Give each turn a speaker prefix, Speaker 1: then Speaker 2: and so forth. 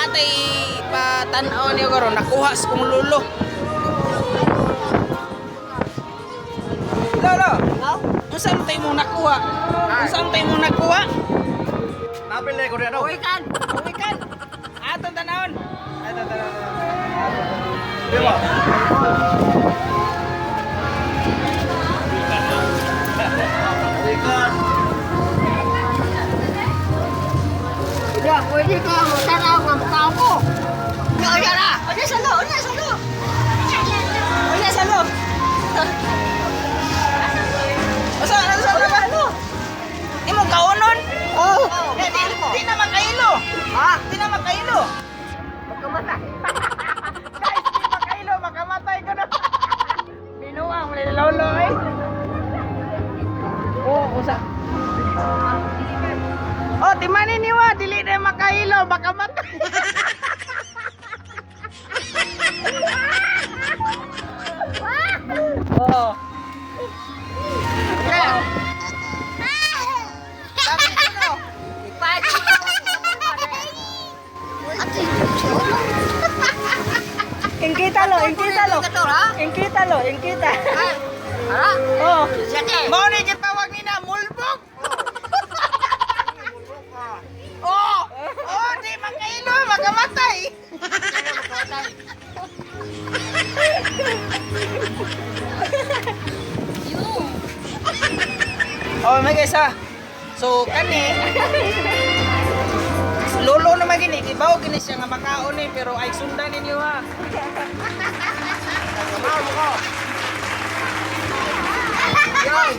Speaker 1: Natay patanaw niyo karon nakuha sa kong lulo. Lolo, unsa man tayo mong nakuha? Unsa man tayo mong nakuha?
Speaker 2: Napil na ko rin ano.
Speaker 1: Uwi kan. Uwi kan. Atong tanawon. Atong tanawon.
Speaker 2: Di ba? Ikan.
Speaker 3: Ya, pwede ka tanaw nga mukha ko. Ya, ya na. Unya salo, unya salo. Unya salo.
Speaker 1: Asa asa na ba?
Speaker 3: Ano?
Speaker 1: Imong kaunon?
Speaker 3: Oh.
Speaker 1: Eh, di na makailo.
Speaker 3: Ha?
Speaker 1: Di na makailo.
Speaker 3: Magkamatay.
Speaker 1: Guys, di makailo, makamatay ko na. Binuang mo ni lolo eh. Oo, usa. Oh, timani niwa, dili na makailo, makamatay. Oo. Okay. Sabi ko no.
Speaker 4: Ingkita lo, ingkita lo. Ingkita lo, ingkita. Oh.
Speaker 1: Mao ni gitawag nina mulbog. Oh, oh, di makailo, makamatay. Oh, may guys ha. So kani lolo naman gini, kibaw gini siya nga makaon eh, pero ay sundan ninyo ha.
Speaker 2: Kamao mo ko. Yoy.